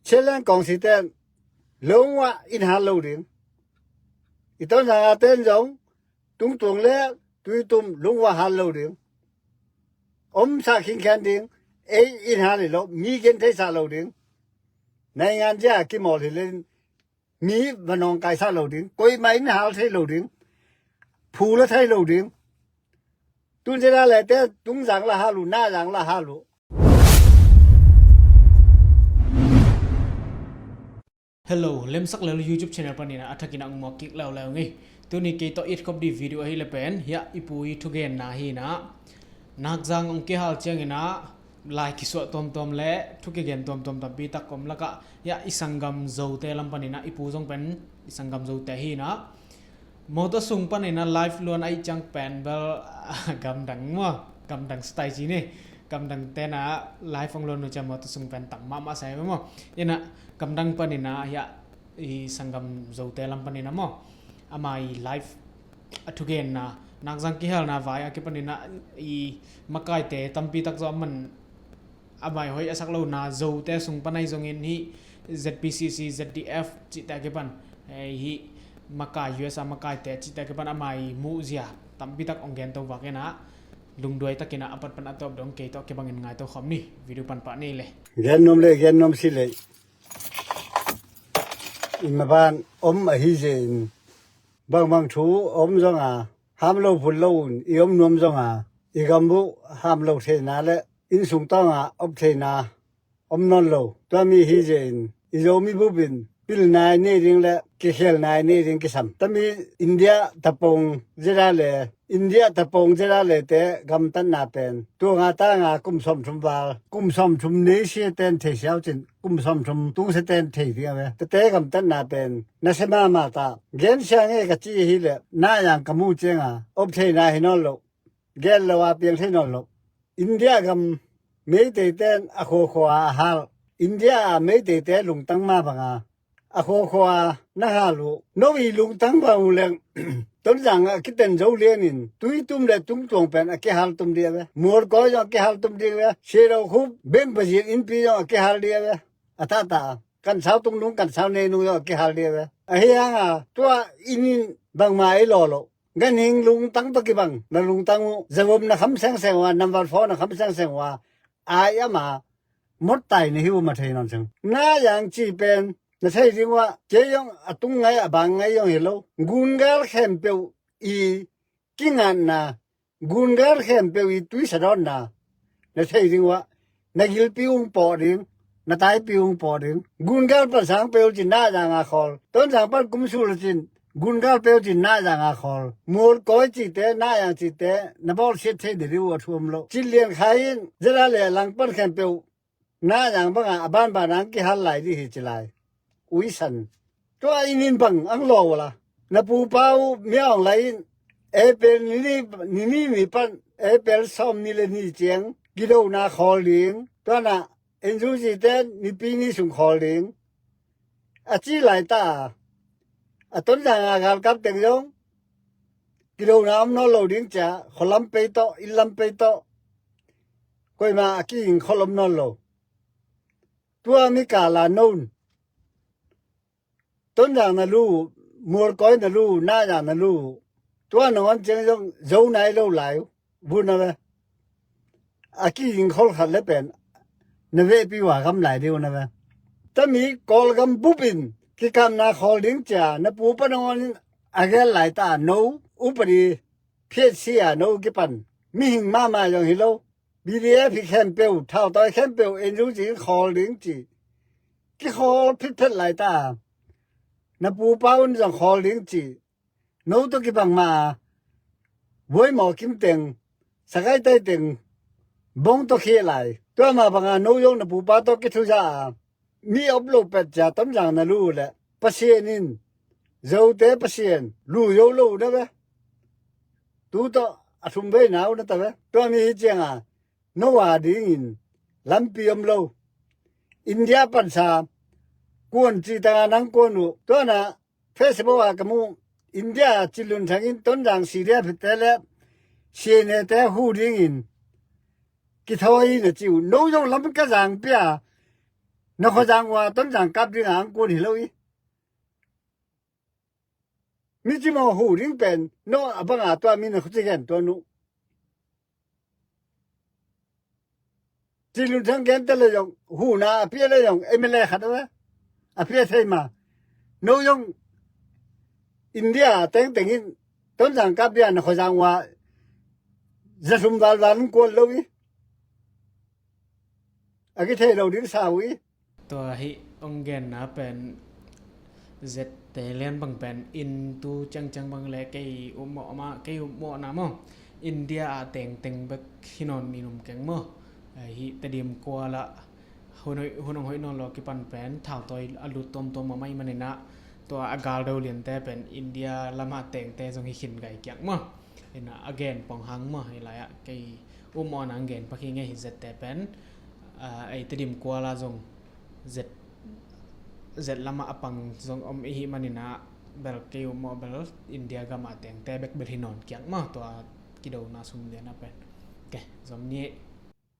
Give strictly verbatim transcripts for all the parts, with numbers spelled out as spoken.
Cheleng kawngsite lungua in hal lo ding. I Tonzang a ten zong tungtuang le tuitum lungua hal lo ding. Om sa khingkhen ding. Ei in hal hi lo, mi gen thei sa lo ding. Naingan zia kimawl hi len mi vanawng kai sa lo ding. Koima in hal thei lo ding. Phu la thei lo ding. Tun zia da le te tungzang la hal uh, nazang la hal uh. Hello, Lemsak Lel YouTube channel panin a thakin a ngmuak kik leuleu ngei. Tuni kei tawh i et khop ding video ahi le pen, hiah i pu i thugenna hi na. Nakzang ong kihal ciangin a, lai kisuah tuamtuam le thu kigen tuamtuam tampi tak om lakah, hiah i sanggam Zote lam panin a, i pu zong pen i sanggam Zote hi na. Motor sung panin a live luan ahi ciang pen bel gamdang maw, gamdang style ci ni. Gamdang tena live ong luan uh ciang motor sung pen tam mahmah sai maw. Ina gamdang panin a hiah i sanggam Zote lam panin a maw, ama i live a thugenna, nakzang kihalna vai a kipanin a i makaite tampi tak zaw a man a mai hoih a sak lona Zote sung pan ahi zongin hih Z P C C, Z D F cihte a kipan, eh, hih makai U S A makaite cihte a kipan a mai muhzia tampi tak ong gen to vak ina, lungduai takin a a pat pan a tawp dong kei tawh kibangin ngai to khawm ni. Video pan pah ni le. Gen nuam le gen nuam si le. I maban om ahi zia in bangbang thu om zonga ham lo phun lo un i om nuam zonga i gam uh ham lo theina le innsung tawnga op theina om nawn lo. Tua mi hi zia in i Zomi bup in pilna i nei ding le kikhelna i nei ding kisam. Tami India tapong zia da le India tapong zia da le te gamtatna pen tua nga ta nga kum sawmthum val, kum sawmthum nei sia ten thei siau cin, kum sawmthum tung sia ten thei ding a ve. Tete gamtatna pen na sia mahmah ta. Gen sia nge ka ci hi le na yang ka mu cianga op theina hi nawn lo. Gen lo a piang thei nawn lo. India gam Meitei ten a khuakhua a hal. India a Meitei te lungtang ma banga a khuakhua na hal uh. No i lungtang bang uh leng Tonzang a kiten zo lianin tuitum le tungtuang pen a kihal tum dia ve. Mualkawi zong a kihal tum dia ve. Siadokhup beng pazin innpi zong a kihal dia ve. A tahta kan sau tungnung kan sau neinung zong a kihal dia ve. Ahi hanga tua inin bangma ei law lo. Ganhing lungtang tawh kibang na lungtang uh, zavom na kham sengseng uh a, number four na kham sengseng uh a, ai ama mottai na hi uh ma thei nawn seng. Na yang ci pen na thei ding uh a, kei zong a tung ngai a bang ngai zong hi lo. Gungal khempeuh i kinganna, gungal khempeuh i tuisa dawnna na thei ding uh a, na gilpi ung pawh ding, na taipi ung pawh ding. Gungal pan sang peuh cin na zanga khawl. Tonzang pan kum sul cin gungal peuh cin na zanga khawl. Mualkawi cihte, na yang cihte na bawlsiat thei ding uh a thuam lo. Cin lian khai in zia da le a lang pan khempeuh na yang banga a banban ang kihal lai ding hi ci lai. Uisan. Tua inin bang ang law uh la. Na pupa uh mia ong lai in April ni ni, ni ni ni pan April sawm ni le ni ciang kidona khawl ding. Tuana N U G te nipi ni sung khawl ding. A ci lai ta a. A Tonzang a galkap teng zong kidona om nawn lo ding cia, khualam pei tawh, innlam pei tawh. Koima a kihing khol om nawn lo. Tua mi kala noun Tonzang na lu, Mualkawi na lu, Nazang na lu. Tua nangawn ciang zong zo nai lo lai uh. Vun a ve. A kihing khol khat le pen na vehpi uh a gam lai ding uh na ve. Tami Kawlgam bup in kikamna khawl ding cia na pupa nangawn in a gel lai ta a no upadi phiatsia no kipan mihing mahmah zong hi lo. B D F hi khempeuh, thautawi khempeuh en zung cin khawl ding ci. Kikhawl phitphet lai ta. Na pupa un zong khawl ding ci. No tawh kibang ma a, Buai Maw Kim teng, Sakai Tai teng bong tawh khia lai. Tua ma banga no zong na pupa tawh kithuza a, mi op lo pet cia Tonzang na lu le Pasian in, Zote Pasian lu zo lo na ve. Tu tawh a thum veina uh na ta ve. Tua mi hi cianga no a dingin lampi om lo. India pansa kuan ci tanga nang kuan uh. Tuana Facebook a ka mu India cilun thangin Tonzang Syria phite le Sianete hu dingin kithawi na ci uh. No zong lam ka zang pia Na khuazang ua Tonzang kap dingah ang kuan hi lo i. Mi cimawh huh ding pen no a banga tua mi na khuaci gen tuan uh. Ci Lun Thang gen te le zong huhna a pia le zong M L A khat a ve a pia thei ma. No zong India tengteng in Tonzang kap dia na khuazang ua za sum valval in kuan lo i. A kithei lo ding sa uh i. Tua hih ong genna pen zette lian bang pen in tu ciangciang bang le kei upmawh ma kei upmawhna maw India ah tengteng bek hi nawn ni num keng maw. Hih Tedim kuala hun ong hoih nawn lo kipan pen thautawi a lut tuamtuam a mai maninah tua a gal do liante pen India lamah tengte zong hi khin gai kiak maw. Inah a gen pong hang maw hi lai ah kei upmawhna ang gen pakhi ngei hi zette pen ei Tedim kuala zong zet zet lamah a pang zong om ihi maninah bel kei upmawh bel India gamah tengte bek bel hi nawn kiak maw tua kidona sum liana pen. Ke zom ni.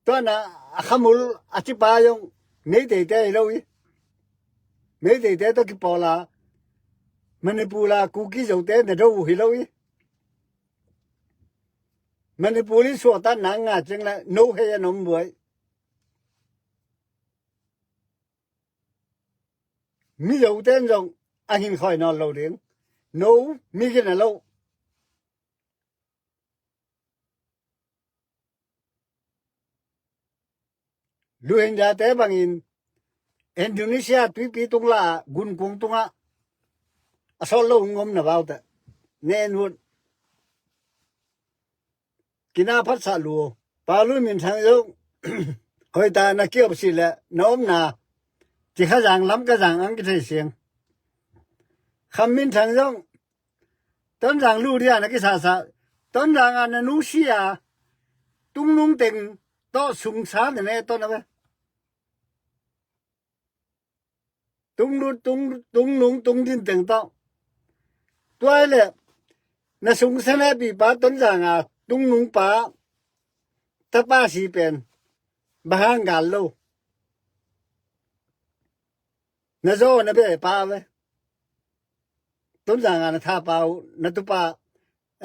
Tuana a khamul a cipa zong Meiteite hi lo i. Meiteite tawh kipawla Manipur a Kuki Zote na do uh hi lo i. Manipur in suahtakna nga ciang le no hei a nom buai. Mi Zote in zong a hinkhoi nawn lo ding. No mi gina lo. Rohingyate bangin Indonesia tuipi tungla gunkuang tungah a sawt lo ngom na vaute ne en hun. Kina phatsa lu Palu Min Thang zong hoita na kiop si le na omna ci khazang lam kazang ang kithei siang. Kham Min Thang zong Tonzang lu dia na kisasa Tonzang a na nusia tungnung teng tawh sungsa na ne tawh na ve. Tungnung tung tungnung tungdin teng tawh tuai le na sungsa ne pipa Tonzang a tungnung pa tapa si pen bahang gal lo. Na zaw na be pa ve. Tonzang a na tha pa uh na tupa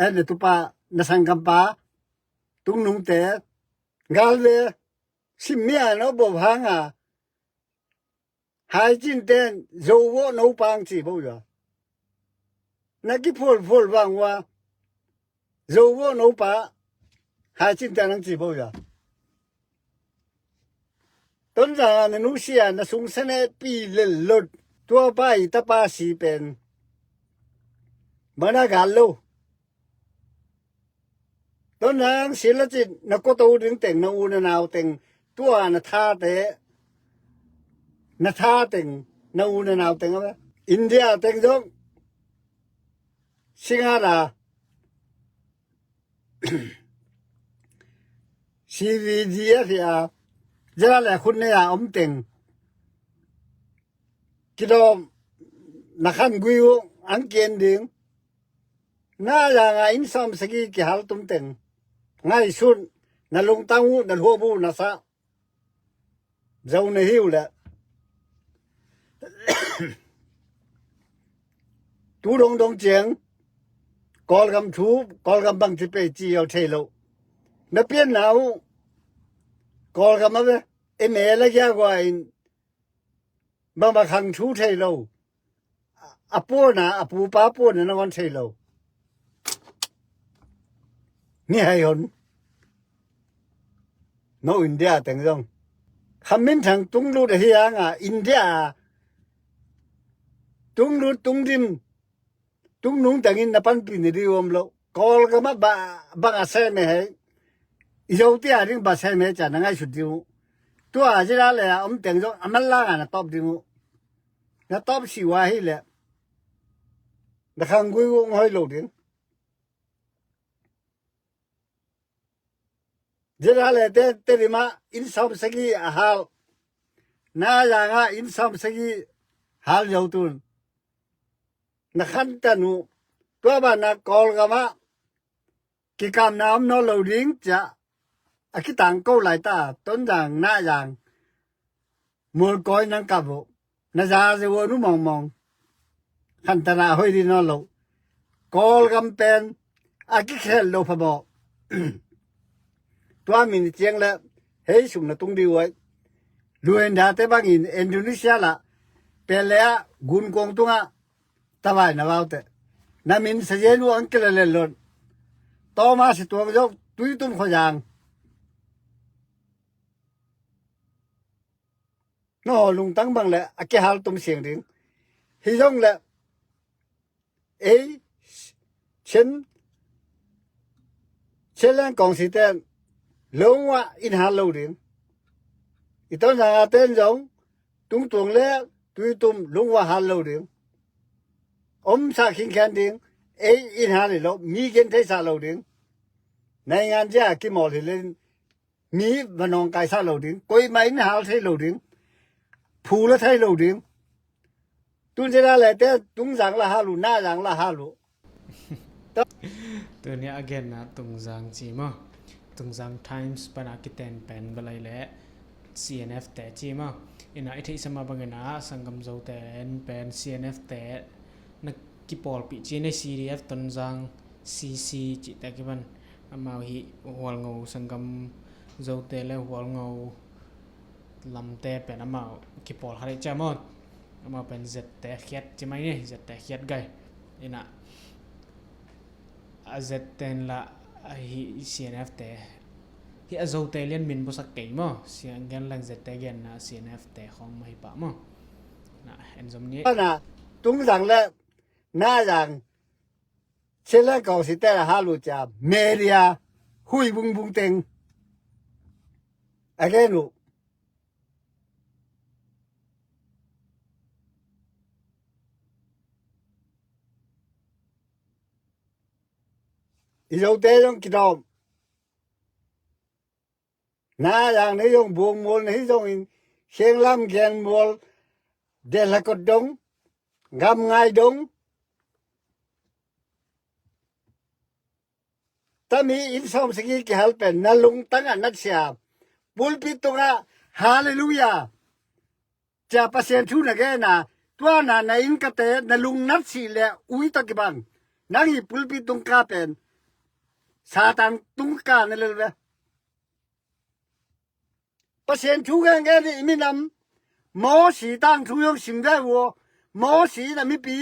eh na tupa na sangkam pa tungnungte galve simmia no bo hanga haicin ten zo wo no pang ci bo ya. Na ki phol phol vang wa zo wo no pa haicin ten ang ci bo ya. Tonzang a na nusia na sungsa ne pi lel lot tua pa i tapa si pen mana gal lo. Tonzang si la cin na koto ding teng na u na nau teng tua na tha te na tha teng na u na nau teng a India teng zong singara C V D F a zela le khun nei a om teng kidawm na khan gui uh ang kian ding. Na zanga inn sawm sagi kihal tum teng ngaihsun na lungtang uh na luabu na sa zo na hiu le tu dong dong ciang Kawlgam thu Kawlgam bang ci pei ci yo thei lo. Na pianna uh Kawlgam a ve e me la gia gua in bangmah khang thu thei lo. A puana a pupa puana nangawn thei lo. Ni hai hon no India teng zong Kham Min Thang tunglut ahi anga India tunglut tungdim tungnung tengin na panpi ni di om lo. Kawlgam a ba bang a sem e hei i zo tia ding ba sem e ca na ngaihsut ding uh. Tua zira le a om teng zong a manlanga na tawp ding uh. Na tawp si ua hi le na khanggui uh hoi lo ding. Zira le te te dima inn sawm sagi a hal na zanga inn sawm sagi hal zo tun. Na khantan uh tua banah Kawlgamah kikamna om nawn lo ding ciah a kitang ko lai ta Tonzang Nahzang mualkawi nang kap uh. Na za ze uh a nu mawngmawng. Khantanah hoi dih nawn lo. Kawlgam pen a kikhelh lo phamawh. Tua min ciang le hei sum na tung dih uh ai. Luendate bangin Indonesia lah pen le ah gunkuang tungah tavai na vaute. Na min sazen uh ang kila lelon. Thomas Tuang Zok Tuitum Khuazang. No lungtang bang le a kihal tum siang ding. Hi zong le ei Chin Chinland Council ten lungwa in hal lo ding. I ton zanga ten zong tungtuang le Tuitum lungwa hal lo ding. Om sa khingkhen ding. Ei in hal hi lo mi gen thei sa lo ding. Naingan zia kimawl hi len mi vanawng kaisa lo ding. Koima in hal thei lo ding. Phu la thei lo ding. Tun zia le te tungzang la hal uh, nazang la hal uh. Tuni a genna tungzang ci maw? Tungzang Times pana kiten pen balai le C N F te ci maw? Ina i theihsa mah bangina sanggam Zote pen C N F te na kipawlpih ci nei C D F Tonzang C C cihte kiban amau hi Hualngo sanggam Zote le Hualngo lamte pen amau kipawl khat hi cia maw? Amau pen zette khiat ci mai ni, zette khiat gai. Ina a zette in la a hi C N F te hi a Zote lian min busak kei maw? Siang gen lang zette genna C N F te khawng mah hi pah maw? Na en zom ni. Ana tungzang le nazang Chinland Council te a hal uh cia media hui bungbung teng a gen uh. I Zote zong kidawm. Nazang na hi zong buang mual na hi zongin Khenglam gen mual, Delhakot dong, Gamngai dong, tami in sawm sagi kihal pen na lungtang a natsia. Pulpit tungah Halleluia cia Pasian thu na gena, tuana na inn kate na lungnat sih le ui tawh kibang. Nang hi pulpit tung ka pen Satan tung ka na lel ve. Pasian thu gengen i minam Mosi tangthu zong sim ve uh. Mosi na mipi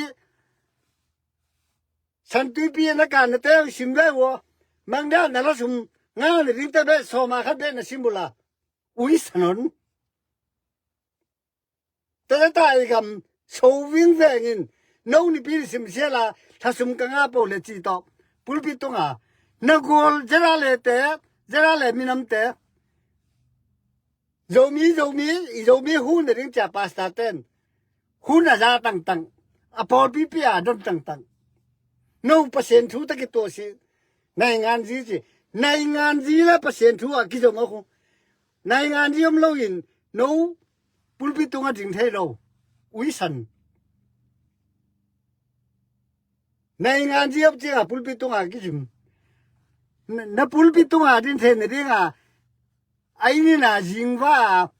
Santuipi na kan na teu sim ve uh. Mangda na la sum nga na ding te beh sawma khat beh na sim bula ui sanon. Tata i gam so ving vengin no nipi ni sim siala thasum ka nga po le ci tawh pulpit tunga na gol Zerale te, Zerale minam te, Zomi, Zomi, i Zomi hun na ding cia pastor ten hun a za tangtang, a pawlpipi a don tangtang. No Pasian thu ta kituah si nainganzi ci. Nainganzi le Pasian thu a kizom a khu nainganzi om loin no pulpit tunga ding thei lo. Uisan. Nainganzi om cianga pulpit tunga kizim. Na, na pulpit tunga ding thei na dinga a inina zingva a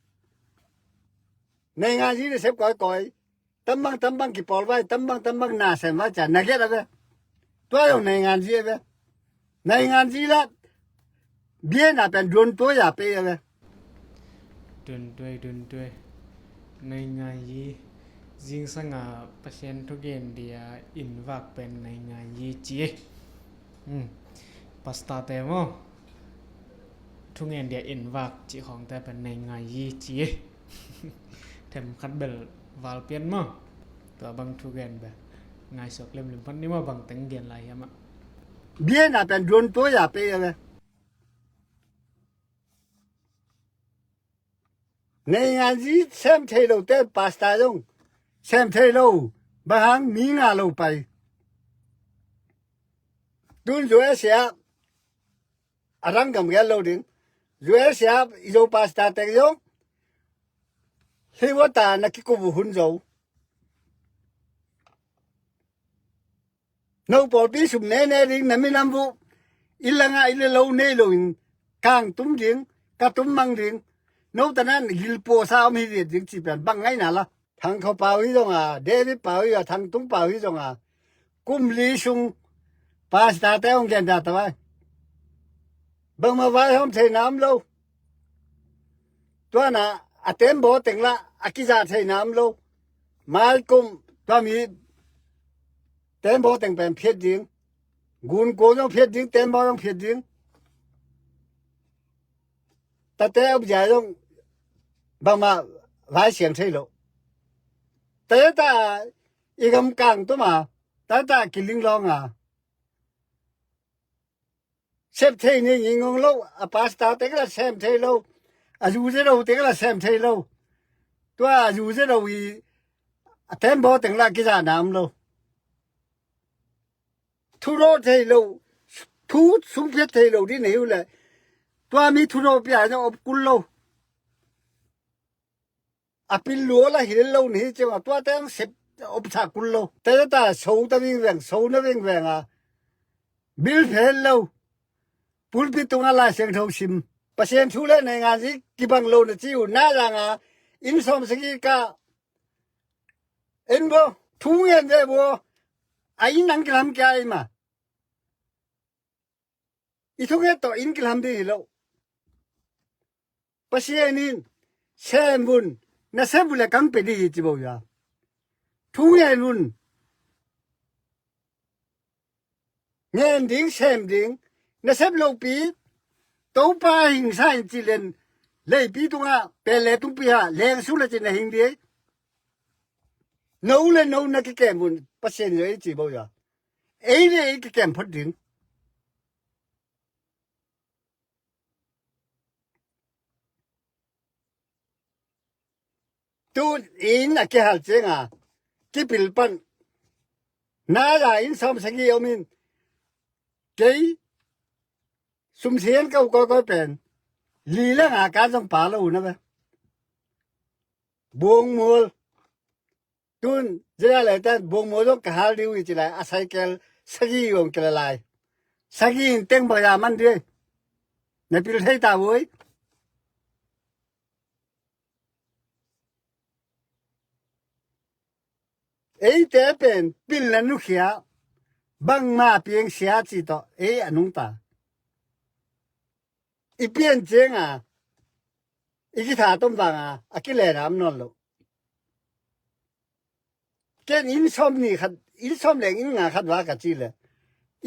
nainganzi na sep koikoi. Tambang tambang kipawl vai, tambang tambang na sem vai cia na get a ve. Tua zong nainganzi a ve. Nainganzi la biena pen duantuai a pei a ve. Duantuai, duantuai. Nainganzi zingsanga Pasian thugen dia in vak pen nainganzi ci. Hmm. Pastor te maw thugen dia in vak ci khawngte pen nainganzi ci. Themkhat bel valpian maw? Tua bang thugen bel ngaisuak limlim pan ni maw bang teng gen lai hiam ah? Biena pen duantuai a pei a ve. Nainganzi sem thei lo te pastor zong sem thei lo. Bang hang mi nga lo pai. Tun U S A a rang gam gel lo ding. U S A i zo pastor teng zong hei wata na kikubu hun zo. No pawlpi sum nene ding na minam vuh i langa i le lo nei loin kang tum ding, ka tum mang ding. No tanan gilpuasa om hi viet ding ci pen bang ngaihna la. Thang Kho Pau hi zong a, David Pau hi a, Thang Tung Pau hi zong a, kum li sung pastor te hong gen da ta vai. Bangmah vaihawm theihna om lo. Tuana a tembaw teng la a kiza theihna om lo. Mai kum tua mi tembaw teng pen phiat ding. Gun kuang zong phiat ding, tembaw zong phiat ding. Tate upzia zong bangmah vai siang thei lo. Tate ta i gam kang tuma, tate ta kiling lawng a. Sep thei ni ngingong lo, a pastor teng la sem thei lo, a zu ze lo teng la sem thei lo. Tua a zu ze lo i a tembaw teng la kizana om lo. Thu rawh thei lo, thu sungphiat thei lo dih na hi uh leh tua mi thu rawh pia zong op kul lo. A pil lua la hi lo na hi ciang a tua teng sep op sa kul lo. Tate ta so ta vingveng, so na vingveng a bil phet lo. Pulpit tungah Lai Siangtho sim. Pasian thu le nei ngan zik kibang lo na ci uh na zang a inn sawm sagih ka en bo thu ngen ve bo. A inn nang kilam kia i ma. I thunget tawh inn kilam ding hi lo. Pasian in sem un, na sem un le kang pe ding hi ci bo ya. Thu ngen un. Ngen ding, sem ding, na sem lopi Topa hing sa in ci len leipi tungah pen le tungpi ha leng su le ci na hing ding. No le no na kikem un Pasian yo ei ci bo ya. Ei le ei kikem phot ding. Tu in a kihal ciang a kipil pan na la inn sawm sagih om in kei sum sian kau kau kau pen li le nga kan zong pa lo na ve. Buang mual. Tun zia le tan buang mual zong ka hal ding uh i ci lai a cycle sagih zong kila lai. Sagih in teng baya man ding. Na pil thei ta voi. Eite pen pilna nukhia bangma piangsia ci tawh ei a nungta. I pian cianga i kitha tom vanga a kilena om nawn lo. Ken inn sawm ni khat, inn sawm leng inn nga khat va ka ci le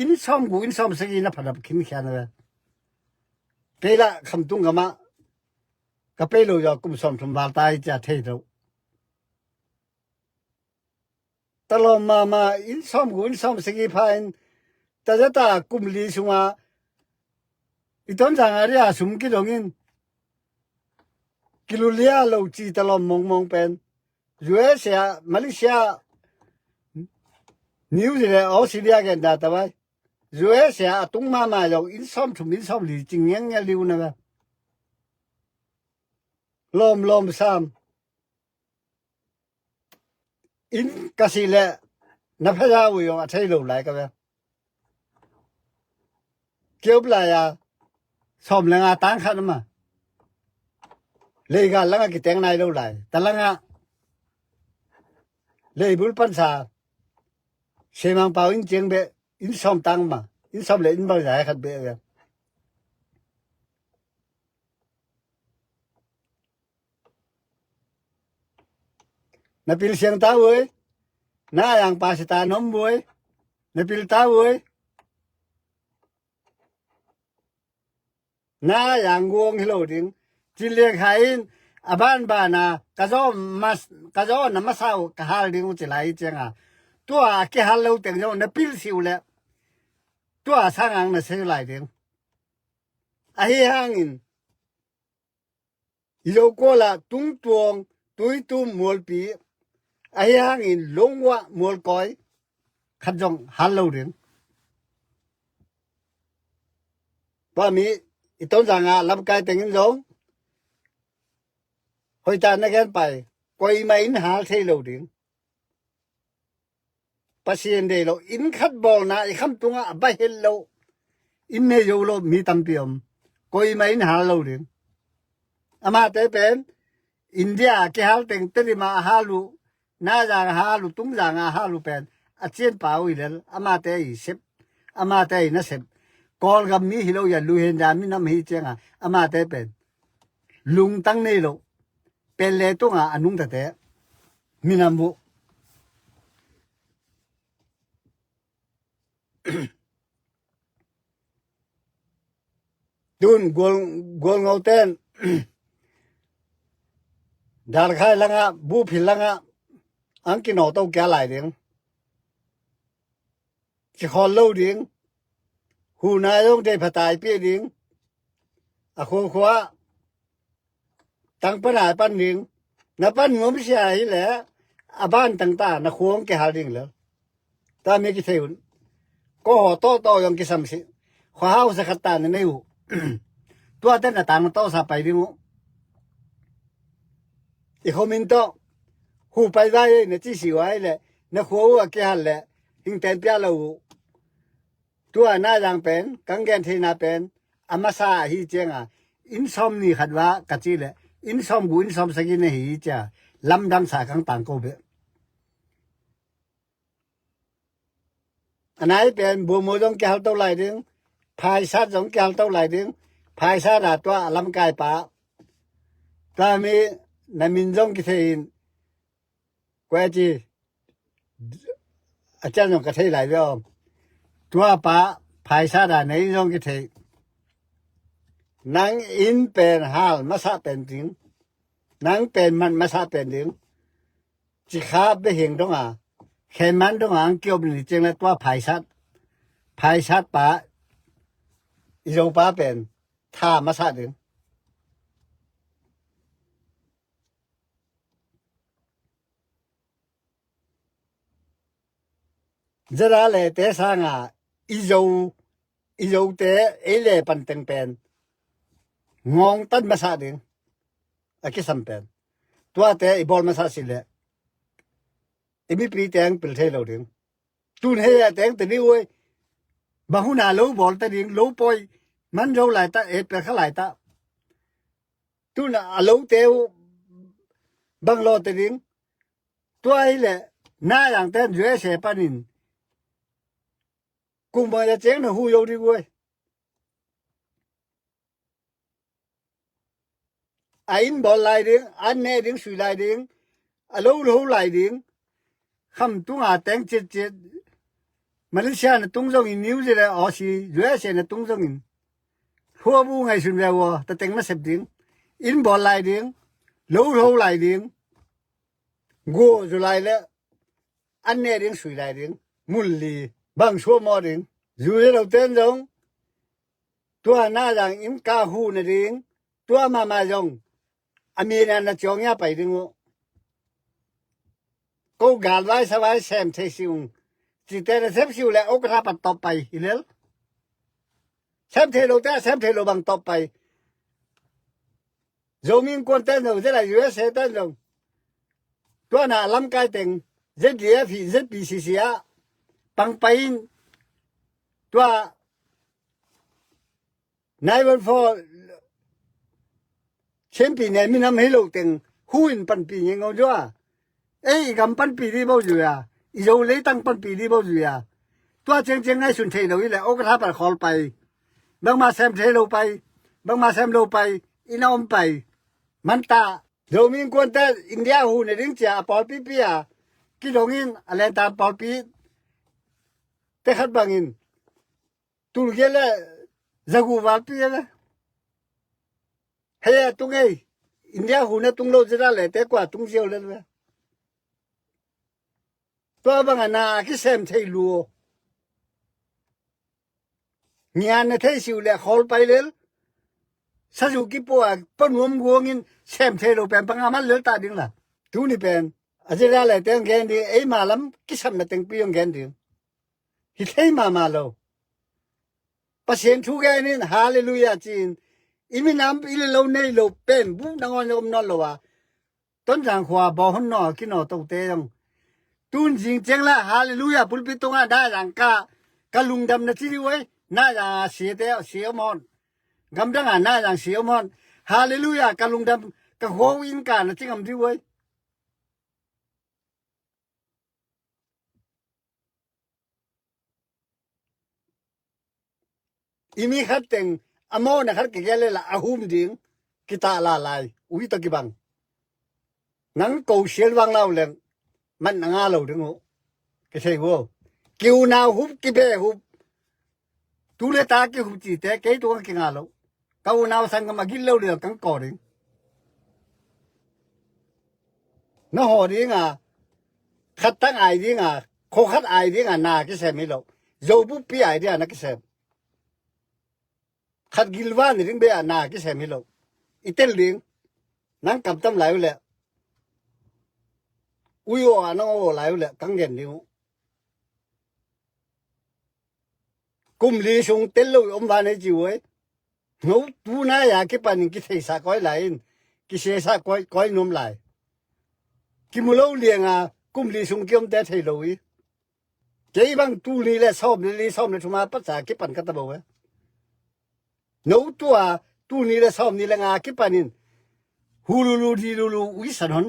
inn sawm gu, inn sawm sagi na phanap khin khian ve. Kei la khamtung gamah ka pei lo yaw kum sawm thum val tai cia thei lo. Talawm mama inn sawm gu, inn sawm sagi pha in tazata kum li sunga i ton zanga ria sum kidongin kilulia lo ci talawm mongmong pen U S A, Malaysia, New Zealand, Australia gen da ta vai. U S A a tung mama lo inn sawm thum inn sawm li cing ngiangngian liu na ve. Lawm lawm sam. Inn ka si le na phaza uh yong a thei lo lai ka ve. Kiop lai a sawm le nga tang khat ma. Leigal langa kiteng nai lo lai. Ta langa leibul pansa semang pau inn ciang be inn sawm tang ma. Inn sawm le inn bang zai khat be ve. Na pil siang ta voi. Na yang pa si ta nom voi. Na pil ta voi. Na yang guang hi lo ding. Cin liang kha in a ban bana ka zaw mas ka zaw na masa uh ka hal ding uh ci lai cianga tua a kihal lo teng zaw na pil si uh le tua sangang na sei lai ding. Ahi hangin i zo kuala tungtuang tuitum mualpi ahi hangin lungwa mualkoi khat zong hal lo ding. Tua mi i ton zanga lamkai tengin zong hoita na gen pai koima in hal thei lo ding. Pasian dei lo inn khat bawlna i kham tungah a bai het lo. Inn nei zo lo mi tampi om. Koima in hal lo ding. Amate pen India a kihal teng Tedim a hal uh, Nazang a hal uh, Tungzang a hal uh pen a cianpa uh hi lel, amate i sep, amate i nasep. Kawlgam mi hi lo, ya Luhenda minam hi cianga amate pen lungtang nei lo, pen le tunga a nungtate minam uh. Tun gual, gualngo ten dalkhai langah, buphil langah ang kinawto kia lai ding, kikhawl lo ding, huna zong dei phatai pih ding, a khuakhua tang pan a pan ding. Na pan nuam sia hi le a ban tangta na khuang kihal ding le ta mi kithei un. Ko haw tawh tawh zong kisam si. Khua hau sa khat ta na nei uh. Tua ten a tang na tawh sa pai ding uh. I khomin tawh hu pai vai ei na ci si uh ai le na khua uh a kihal le hing ten pia lo uh. Tua na zang pen kang gen theina pen a masa ahi cianga inn sawm ni khat va ka ci le inn sawm gu inn sawm sagih na hi cia lamdang sa kang tang ko beh. A nai pen buamu zong kihalto lai ding, phaisat zong kihalto lai ding, phaisat a tua a lamkai pa tua mi na min zong kithei in. Kua ci a cian zong ka thei lai ve om. Tua pa phaisat a nei zong kithei. Nang inn pen hal masa pen ding, nang pen man masa pen ding. Cikha behing donga kheman donga ang kiop ni ceng le tua phaisat, phaisat pa i zo pa pen tha masa ding. Zara le te sanga i zo, i zote ei le pan teng pen ngawng tan masa ding. A kisam pen tuate i bawl masa si le i mipi teng pil thei lo ding. Tun hei a teng te ding uai. Bang huna lo bawl ta ding, lo pawi man zo lai ta, e pel kha lai ta. Tun a lo te uh bang lo te ding. Tua hi le na yang ten U S A panin kung bang ya ceng na hu yo ding uai. A inn bawl lai ding, an neh ding sui lai ding, a lo lo lai ding. Kham tunga teng citcit. Malaysia na tung zongin, New Zealand, Aussie, U S A na tung zongin. Hua bu ngai sun ve ua ta teng na sep ding. Inn bawl lai ding, lo lo lai ding. Gu zu lai le an neh ding sui lai ding. Mun li bang sua maw ding. Zu le lo ten zong tua na zang in ka hu na ding. Tua mama zong a mi na na ciawng ya pai ding uh. Ko gal vai sa vai sem thei siung. Ci te na sem siu le o ka tha pat top pai hi lel. Sem thei lo te sem thei lo bang top pai. Zomi innkuan ten zong, zela U S A ten zong. Tua na lamkai teng Z D F hi, Z P C C ah pang pai in. Tua nine one four Chin pi ne minam hei lo teng hu in panpi ngei ngau zua. Ei i gam panpi di bo zui a, i zo leitang panpi di bo zui a. Tua ciangciang ngai sun thei lo i le o ka tha pan khawl pai. Bangma sem thei lo pai, bangma sem lo pai, i na om pai. Manta Zomi innkuan te India hu ne ding cia a pawlpipi a kidongin a lenta pawlpi te khat bangin tulgia le zagu valpi le. Hei a tung ei, India hu na tung lo zira le te kua tung ziau le le. Tua banga na a kisem thei luo. Ngian na thei siu le khawl pai lel. Sazu kipua panuam guangin sem thei lo pen panga man lel ta ding la. Tuni pen a zira le teng gen ding, ei malam kisam na tengpi yong gen ding. Hi thei mama lo. Pasien thu gen in halleluia cin. I minam i le lo nei lo pen bu nangon om non lo a. Tonzang khua bawh hon naw a kinaw tote zong. Tun zing ciang la halleluia pulpit tungah na zang ka, ka lungdam na ci dih uai. Na zang a siate a sia om hon. Gamdang a na zang sia om hon. Halleluiah, ka lungdam, ka huau in ka na ci ngam dih uai. I mi khat teng a mawhna khat ka gel lela a hum ding kitah lalai ui tawh kibang. Nang ko sial vang lau leng man na nga lo ding uh. Kithei uh. Ki unau hup, kibe hup, tu le ta kihup cite kei tu ka kinga lo. Ka unau sanggam a gil lo liang kang ko ding. Na haw dinga khat tang ai dinga kho khat ai dinga na kisem hi lo. Zo buppi ai dinga na kisem. Khat gilvan ni ding bea na kisem hi lo. I tel ding. Nang kamtam lai uh le ui aw a nang aw lai uh le kang gen ding uh. Kum li sung tel lo i om van ei ci uai. No tu na ya kipanin kitheisa koi lai in kisiasa koi koi nom lai. Kimu lo lianga kum li sung kiomte thei lo i. Kei bang tu ni le sawm le li sawm le thuma patsa kipan ka ta bo e. No tua tu ni le sawm ni le nga kipanin hululu dilulu uisan hon.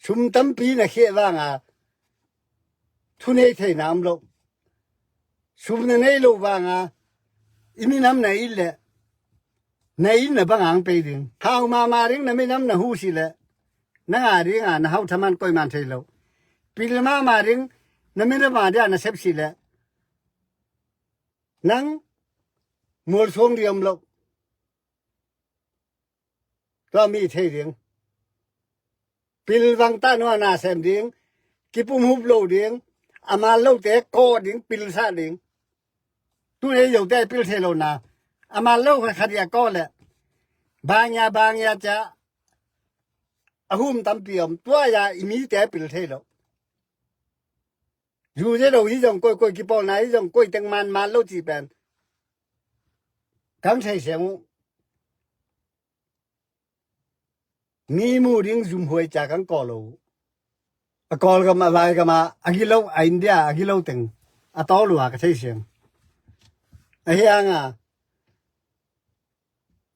Sum tampi na khia vanga thunei theina om lo. Sum na nei lo vanga i minam na i le na in na bang ang pei ding. Hau mama ding na minam na hu si le na nga dinga na hau thaman koiman thei lo. Pil mama ding na minam ma dia na sep si le nang mual suang di om lo. Tua mi thei ding. Pil vang ta nua na sem ding. Kipum hup lo ding. A mal lote ko ding pil sa ding. Tu nei yote pil thei lo na a mal lo khat khat ya ko le bang ya bang ya ca a hum tampi om tua ya i mite pil thei lo. Zu ze lo hi zong koi koi kipawlna hi zong koi teng man mal lo ci pen kang thei siang uh. Mi mu ding zumhuai ca kang kaw lo uh. A Kawlgam a Vaigam a a gilo a India a gilo teng a taw lua ka thei siang. A hianga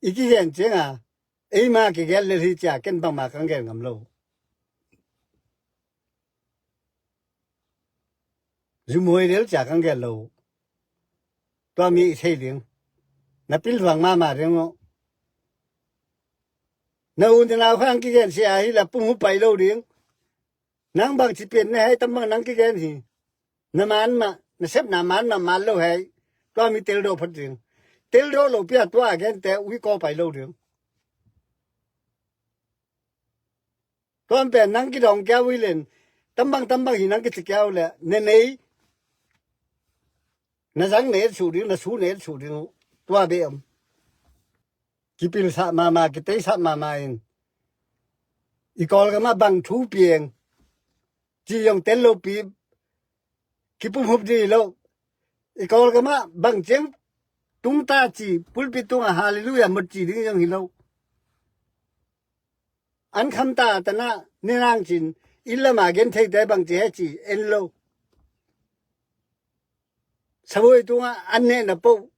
i kigen cianga eima kigel lel hi cia ken bangma kang gel ngam lo. Zumhuai del cia kang gel lo. Tua mi i thei ding. Na pil vang mama ding uh. Na u na nau khang kigen sia hi la pung hu pai lo ding. Nang bang ci pian ne hei tam bang nang kigen hi. Na man mah na sep na man mah man lo hei. Tua mi tel do phot ding. Tel do lo pia tua a gen te ui ko pai lo ding. Tuan pen nang kidawng kiau hi len tambang tambang hi nang kici kiau le ne nei na zang ne et suh ding na su ne et suh ding uh. Tua be om kipilsah mama kiteisah mama in i Kawlgam ah bang thu pieng ci zong tel lo pi kipum hup ding hi lo. I Kawlgam ah bang ciang tungta ci pulpit tungah halleluiah mot ci ding zong hi lo. An khamta tanah ninang cin inn lama gen theite bang ci he ci en lo. Sabuai tungah an nehna poh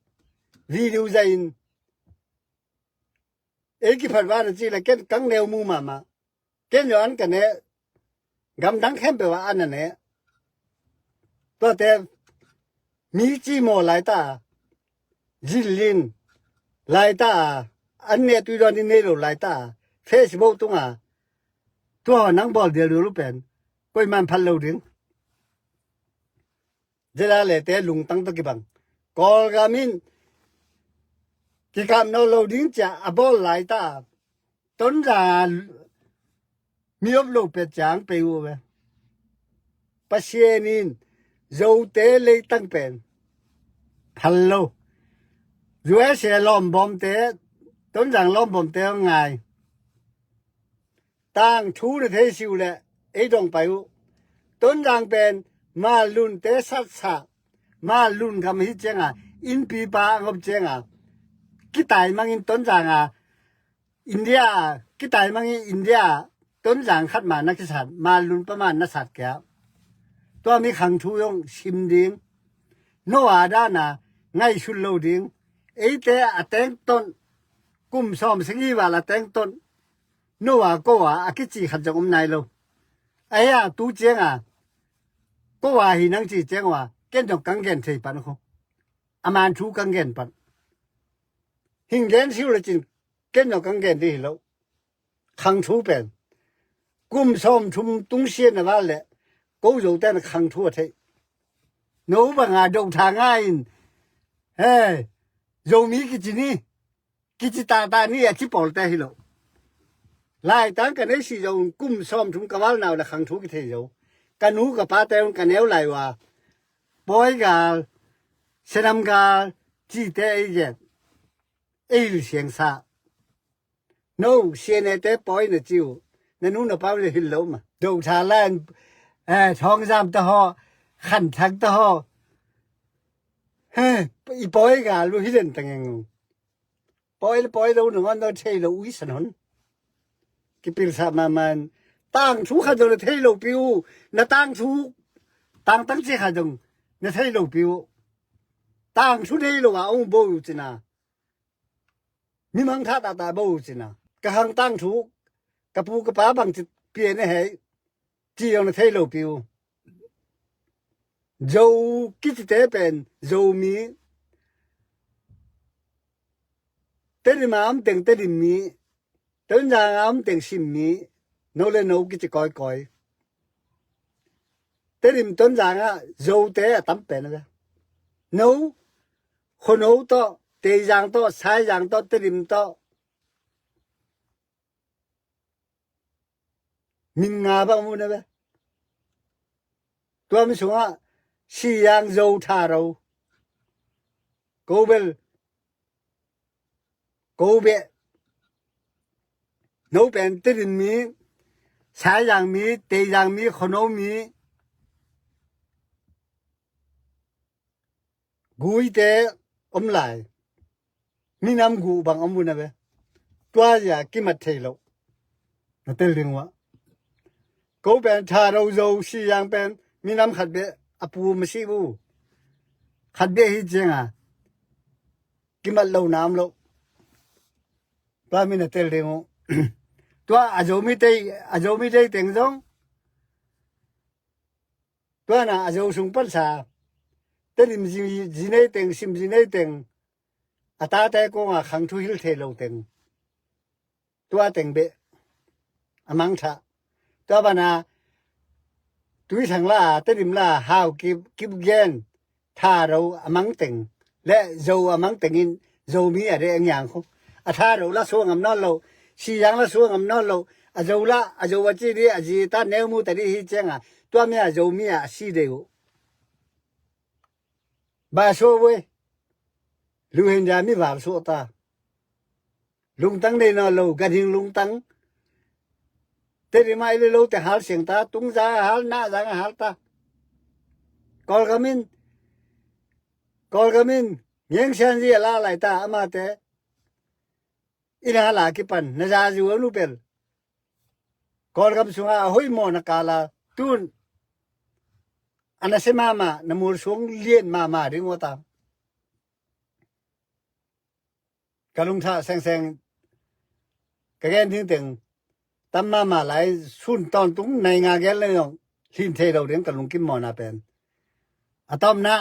video zahin ei kiphat vana ci la ken kang neu mu mahmah. Ken yo an ka neh gamdang khempeuh ah an a neh. Tuate mi ci maw laita zillin laita an neh tuidon in nei lo laita Facebook tunga tua nang bawl dialdial uh pen koiman phat lo ding. Zela lete lungtang tawh kibang Kawlgam in kikap nawn lo ding cia a bawl laita Tonzang a mi op lo pet ciang pei uh ve. Pasian in Zote leitang pen phal lo. U S A lawmbawmte Tonzang lawmbawmte hong ngai. Tangthu na thei si uh leh ei dong pai uh. Tonzang pen malunte satsa malun gam hi cianga innpipa a ngop cianga kitaimangin Tonzanga India a kitaimangin India a Tonzang khat ma na kisat malun pa ma na sat kia. Tua mi khangthu zong sim ding. Noah dana ngaihsun lo ding. Eite a tengton kum sawm sagih val a teng ton no a ko a a kici khat zong om nai lo. A hia tu ciang a ko a hi nang ci ciang ua ken zong kang gen thei pan ko. A man thu kang gen pan. Hing gen siu le cin ken zong kang gen di hi lo. Khang thu pen kum sawm thum tung sian a val le ko zo ten khang thu a thei. No banga do tha nga in he Zomi kici ni kici tata ni a ci pawl te hi lo. Lai tang ka nei si zo kum sawm thum ka val nau le khang thu ki thei zo. Ka nu ka pa te un ka neu lai wa Pawi gal, Senam gal, ci te ei gen ei hil siang sa. No sian e te pawi na ci uh. Na nu na pau le hil lo ma do tha lan eh thawng zam ta haw khan thak ta haw. He i pawi gal lu hi den tang eng. Pawi le pawi lo na ngon no thei lo ui san hon. Kipil sa ma man tang thu kha do na thei lo piu. Na tang thu tang tang ci kha dong na thei lo piu. Tang thu thei lo a ong bo u cina. Mi mang tha ta ta bo u cina. Ka hang tang thu ka pu ka pa bang ci pia na hei. Ci yong na thei lo piu. Zo kici te pen Zomi. Tedim a om teng Tedim mi. Tonzang a om teng Sim mi. No le no kici koi koi. Tedim Tonzang a Zo te a tam pen a ve. No Khono to Teizang to Saizang to Tedim to. Min nga bang mu na ve. Tua mi sunga Siyang Zo Tharo. Ko bel ko be. No pen Tedim mi Saizang mi Teizang mi Khono mi. Guite om lai. Minam gu bang om vun a ve. Tua zia kimat thei lo. Na tel ding ua. Ko pen Tharo Zo Siyang pen minam khat be a pu ma si bu. Khat be hi ciang a kimat lo na om lo. Tua mi na tel ding uh. Tua a Zomi tei a Zomi tei teng zong. Tua na a Zo sung pansa Tedim zi nei teng Sim zi nei teng a tate kong a khang thu hil thei lo teng. Tua teng be a mang tha. Tua bana tui thang la Tedim la hau kip kip gen Tharo a mang teng le Zo a mang teng in Zomi a de a ngiang khu. A Tharo la suang am nawn lo. Siyang la suang am nawn lo. A Zo la a Zo a ci di a zi ta neu mu ta di hi ciang a tua mi a Zomi a a si de uh. Ba so we. Lu hen ja mi val so ta. Lungtang nei nawn lo ganhing lungtang. Tedim a i le lo te hal siang ta tung zang a hal na zang a hal ta. Kawlgam in Kawlgam in ngeng sian zi a la lai ta amate. I na la kipan na za zi a nu pel. Kawlgam sunga a hoih mawh na kala tun a na se mama na mul suang lian mama ding ua ta. Ka lungtha sengseng ka gen ding teng tam mama lai sun tawntung nai nga gen le zong hlin thei lo ding ka lungkim mawna pen. A tawmna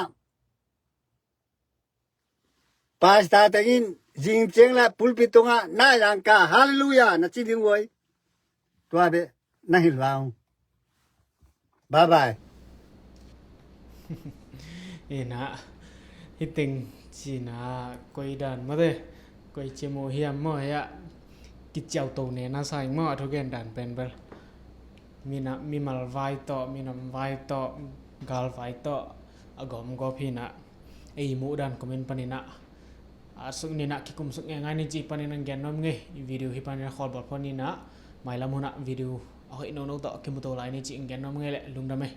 Pastor tengin zing ciang la pulpit tungah na zangka halleluya na ci ding uai. Tua beh na hilh vang. Bye bye. Ina hiteng cina koi dan mate koi cemu hiam mo ya kiciau to ne na sai mo a thugen dan pen bel. Mina mimal vai to minam vai to gal vai to a gom gop hina. Ei muh dan comment paninah a suk ninah kikum suk ngai ngai ni ci panin ang gen nom ngei. Video hi panin a kholbol phoninah mailam hunah video a hoih nono tawh kimuto lai ni ci ang gen nom ngei le lungdam ei.